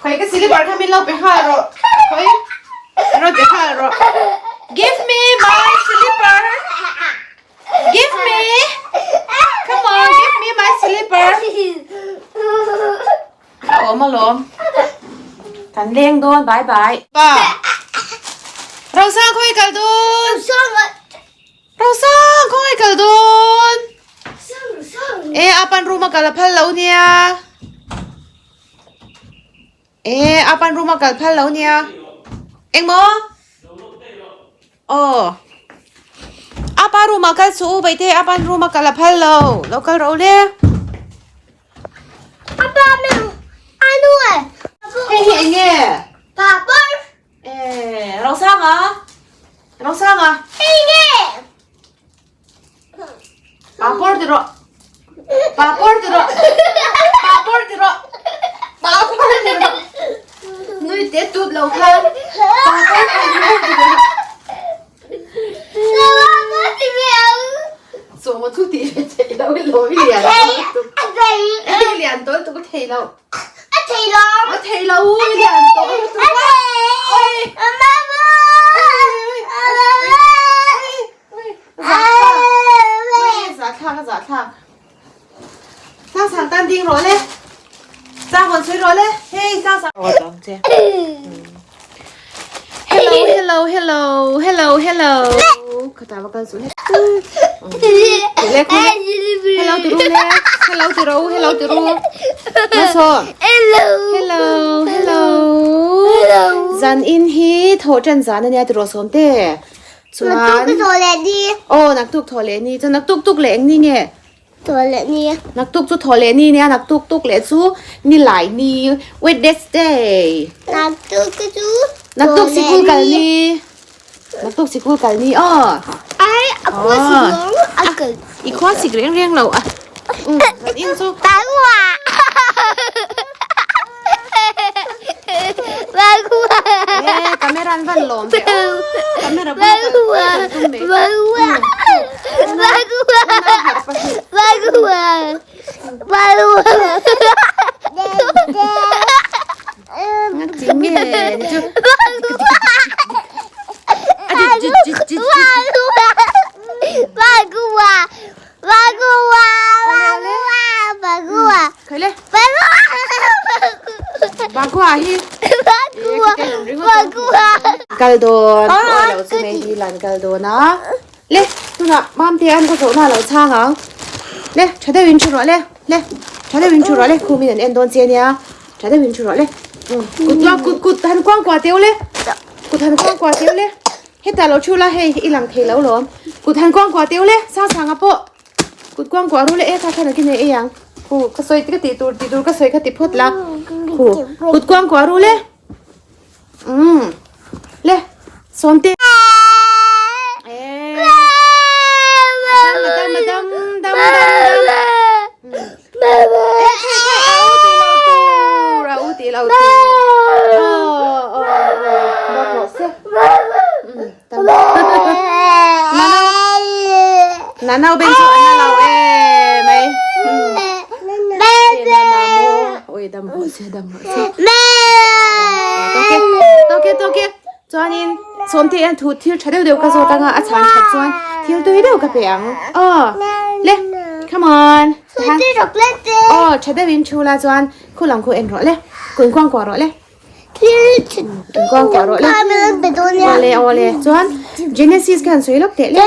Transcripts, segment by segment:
Khawi ka silipar kha min lo pe nghal rawh. Khawi min rawn pe nghal rawh. Give me my slipper. Give me. Come on, give me my slipper. A awm alawm. Kan leng dawn bye bye. Pa. Rosang khawi kal dawn. Rosang khawi kal dawn. E apan room a kal a phal lo nia. E apan room a kal phal lo nia. Engmaw? Aw. Apa room a kal chu baite apan room a kal a phal lo. Lo kal ro le. Apa me anu e. Hei hi enge? Papar. E Rosanga. Rosanga. Enge. Papar ti ro. Papar ti ro. Papar ti ro. Papar ti ro. Nui te tut lo khan. Papar ti ro. Sawma chu tih ve theih lo i lo i lian i lian tawl tuk a thei lo. A thei lo. A thei lo i lian tawl tuk a. Oi. Za thlak a za thlak. Sang sang tan ding rawh le. Sang hawn sawi rawh le. Hei sang sang. Aw dang che. Hello hello hello hello hello. Khata va kal chu le. Le khu le. Hello ti ru le. Hello ti ru hello ti ru. Maso. Hello. Hello hello. Zan in hi tho ṭan zan ania ti rawh sawm te. Chuan. Naktuk thaw leh ni. Aw naktuk thaw leh ni. Chuan naktuk tuk leh eng ni nge? Thaw leh ni. Naktuk chu thaw leh ni nia naktuk tuk leh chu ni lai ni Wednesday. Naktuk chu Naktuk sikul kal ni. Naktuk sikul kal ni aw. Ai a khua sik reng a kal. I khua sik reng reng lo a. Um zan in chu. Tangwa. Eh, camera an van lawm ve aw. Camera bula kal kan tum mai. Nga chi nge ni chu. Khai le. Bagua hi. Kal dawn. Awi lo chu mai hi lan kal dawn a. Le tunah mamte an ka zawhna lo chhang ang. Le tha deuhin thu rawh le. Le tha deuhin thu rawh le. Khumin an en dawn che nia. Tha deuhin thu rawh le. Kut kut kut han kuang kuah teu le. Kut han kuang kuah teu le. Hetah lo thu la hei i lang thei lo lawm. Kut han kuang kuah teu le. Sang sanga pawh. Kut kuang kuah ru le e kha khan a kine ei ang. Khu ka sawi ka tih tur tih tur ka sawi kha ti phawt la. Khu kut kuang kuah ru le. Umm le sawmte. Eh. Dam dam dam dam dam. Eh khai khai a u ti lo tur a u ti lo tur. Aw aw aw dam rawh se. Umm dam. Nanau ben chu ana lo e mai. Nana mo oi dam rawh se dam rawh se. Toke toke toke chuanin sawmte hian thu thil tha deuh deuh ka zawt anga a chhan that chuan thil tui deuh ka pe ang aw le come on aw tha deuhin thu la chuan khu lang khu en rawh le kun kuang kuah rawh le Kuang kuah rawh le. Awle awle. Chuan Genesis khan sawi lawk teh le.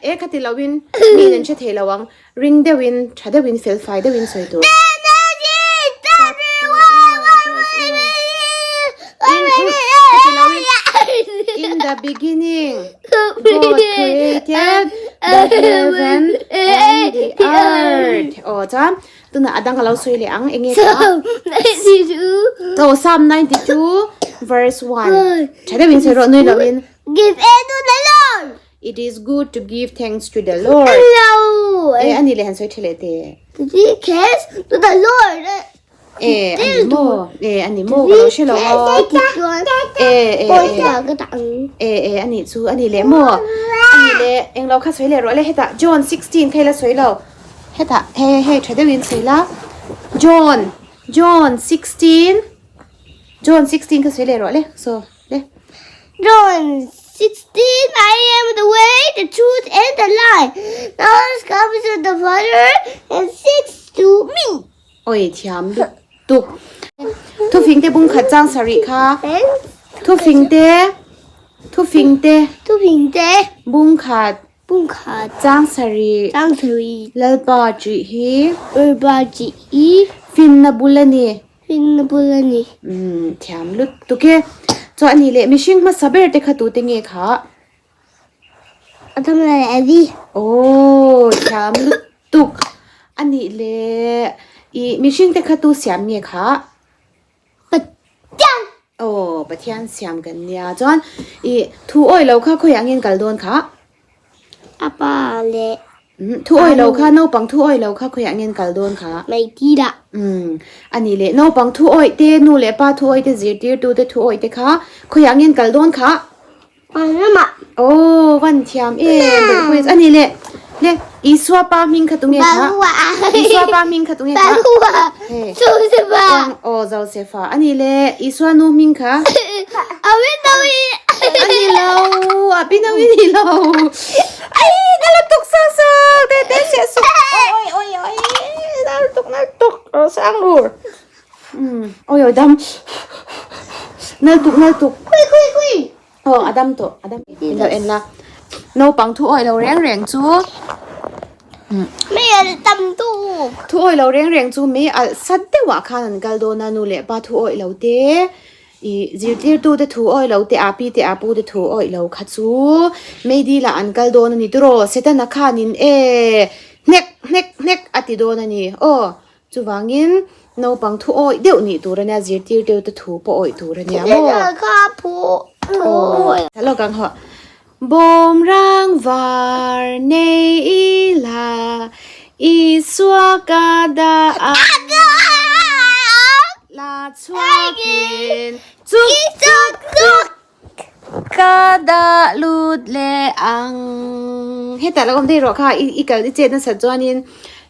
E khati loin mi in an hre thei lo ang. Ring deuhin tha deuhin fel fai deuhin sawi tur. In the beginning God created the heaven and the earth. Aw chuan Tunah a dang a lo sawi leh ang eng nge kha? Aw Psalm 92 verse 1. Tha deuhin sawi rawh nui loin. Give it to the Lord. It is good to give thanks to the Lord. No. Eh ani leh han sawi tha leh te. To give thanks to the Lord. Eh ani maw? Eh ani maw ka lo hre lo a. Eh eh eh. Eh eh ani chu ani leh maw? Ani leh englo kha sawi leh rawh le hetah John 16 kha ila sawi lo. Hetah hei hei tha deuhin sawi la. John John 16 John 16 kha sawi leh rawh le so le. John 16 I am the way, the truth and the life. No one comes to the Father and sits to me. Oi thiam lutuk. Thufing te bung khat chang sarih kha. Thufing te Thufing te Thufing te bung khat bung khat chang sarih chang sarih Lalpa tih hi Lalpa tih hi Finna bul a ni. Finna bul a ni. Umm thiam lutuk e. Chuan a nih leh mihring hmasa ber te kha tute nge kha? A tham leh Evi. Aww thiam lutuk. A nih leh ih mihring te kha tu siam nge kha? Pathian. Aw Pathian siam kan nia. Chuan ih thu awih lo kha khawiah nge an kal dawn kha? A pa leh Thu awih lo kha naupang thu awih lo kha khawiah nge an kal dawn kha? Mai tirah. Umm a nih leh naupang thu awih te nu leh pa thu awih te zirtirtu te thu awih te kha khawiah nge an kal dawn kha? Vanramah. Aw van thiam em Bawihpuia a nih leh le Isua pa hming kha tunge kha? Isua pa hming kha tunge kha? Josefa. Aw Josefa a nih leh Isua nu hming kha? Abinawi. A ni lo Abinawi ni lo. Ai na lutuk sang sang te te siah suh oi oi oi na lutuk na lutuk sang lur. Umm oi oi dam nal tuk nal tuk. Khui khui khui. Aw a dam tawh a dam in lo en la naupang thu awih lo reng reng chu Mei alh tam tuk. Thu awih lo reng reng chu mei alh sat deuh ah khan an kal dawn a nu leh pa thu awih lo te ih zirtirtu te thu awih lo te a pi te a pu te thu awih lo kha chu mei dil ah an kal dawn a ni tiraw Setana khanin e hnek hnek hnek a ti dawn a ni aw. Chuvangin naupang thu awih deuh nih tur a nia, zirtir deuh te thu pawh awih tur a nia maw? Aw, lawk ang hawh. Bawm rang var nei ila, Isua ka dah ang. La chhuakin chuk chuk chuk. Ka dah lut leh ang. Hetah lo awm daih rawh kha i kal i chet nasat chuanin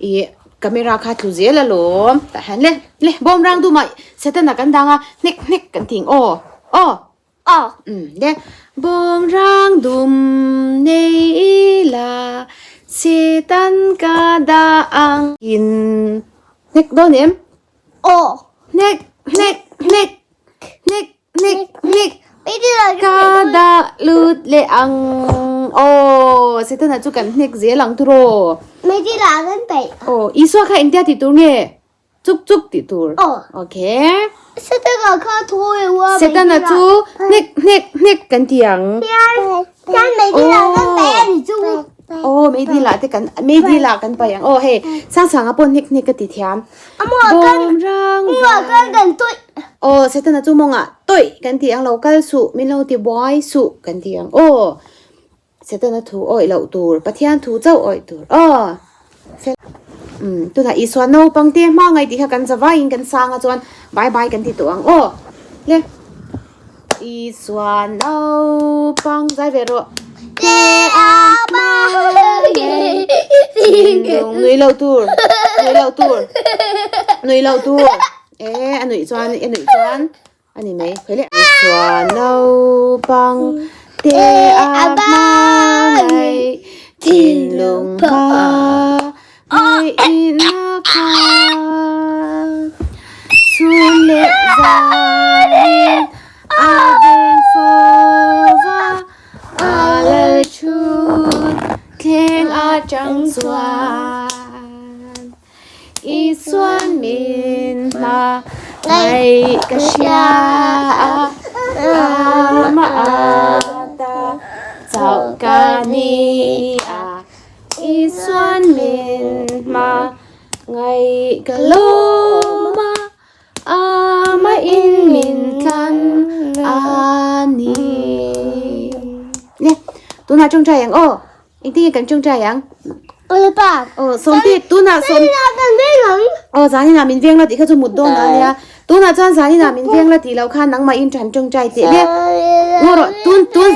ih camera kha tlu zel alawm tah hian le le bawm rang dum ah setana kan dang a hnek hnek kan tih ang aw aw aw umm le bawm rang dum nei ila setan ka dah ang in hnek dawn em aw hnek hnek hnek hnek. Hnik hnik ka dah lut leh ang aw Setana chu kan hnek zel ang turaw aw Isua kha engtia tih tur nge chuk chuk tih tur okay Setana chu hnek hnek hnek kan ti ang aw meidil ah te kan meidil ah kan paih ang aw hei Sangsanga pawh hnek hnek ka ti thiam. Bawm rang var. Aw Setana chu mawngah tawih kan ti ang lo kal suh min lo ti buai suh kan ti ang aw Setana thu awih loh tur Pathian thu chauh awih tur aw um tunah Isua naupang te hma ngaih tih kha kan za vaiin kan sang a chuan bye bye kan ti tawh ang aw le Isua naupang zai ve rawh te a hma ngei thinlung nui loh tur nui loh tur nui loh tur e a nuih chuan a nuih chuan a ni mai khawi leh Isua naupang te a hma ngei thinlung hma Ngeiin a khat chhun leh zanin a veng fo va, a lal thut thleng atang chuan Isuan min hma ngaih ka hria a, amah ata chauh ka ni a. Isuan min hma ngaih ka lawm a, amahin min tlan a ni. Le, tunah tawngtai ang aw. Engtin nge kan tawngtai ang? Aw pa. Aw, Sawmte, tunah Sawm. Zaninah kan veng ang. Aw, zaninah min veng la tih kha chu mut dawn a nia. Tunah chuan zaninah min veng la tih loh khan nangmahin tan tawngtai teh le. Ngaw rawh, tun tun.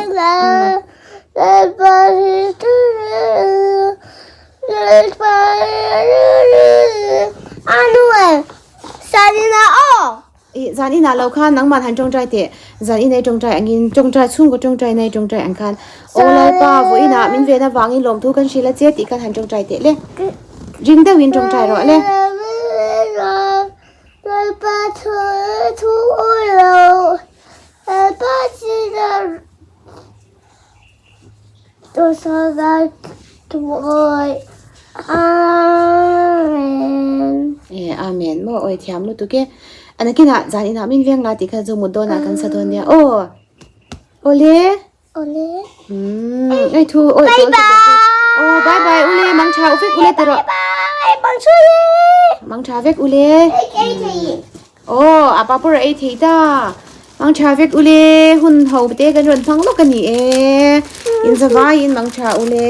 Ih zan inah lo khan nangmah han tawngtai teh. Zan inei tawngtai angin tawngtai chhungkaw tawngtai nei tawngtai ang khan Aw Lalpa vawiinah min ven avangin lawmthu kan hrilh a che tih khan han tawngtai teh le. Ring deuhin tawngtai rawh le. Lalpa thu thu lo Lalpa Amen. E amen maw awi thiam lutuk e. A nakinah zan inah min veng la tih kha chu mut dawnah kan sa dawn nia aw. Awle. Awle. Umm ei thu awi Bye bye. Aw bye bye ule mang tha u vek ule ti rawh. Bye bye mang tha le. Mang tha vek ule. Ei ei thei. Aw, a pa pawh a ei thei ta. Mang tha vek ule, hun ho te kan rawn hmang lawk a ni e. In zavaiin mang tha ule.